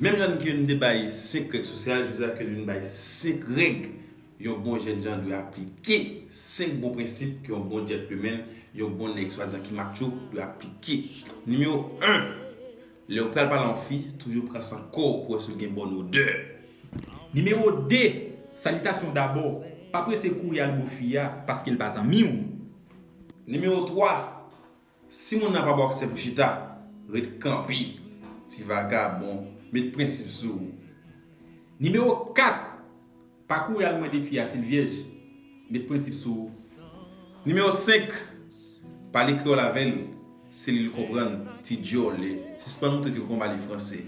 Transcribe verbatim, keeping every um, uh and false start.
Menm jan ke nou te bay senk règ sosyal, jodi a ke nou bay senk règ yon bon jènjan dwe aplike, senk bon prensip ke yon bon djètlemenn, yon bon nèg swadizan ki matcho dwe aplike. Nimewo en, lè w pral pale a yon fi, toujou pran san kò w pou wè si w gen bòn odè. Nimewo de, salitasyon dabò. Pa prese kouri al bo fi a paske l pa zanmi w. Nimewo twa, si moun nan pa ba w aksè pou chita, ret kanpe. Ti vagabon, met prensip sou ou. Nimewo kat, pa kouri al mande fi a si l vyèj. Met prensip sou ou. Nimewo senk, pale kreyòl avè l, si li l konprann, ti djòlè. Sispann montre ke w konn pale franse.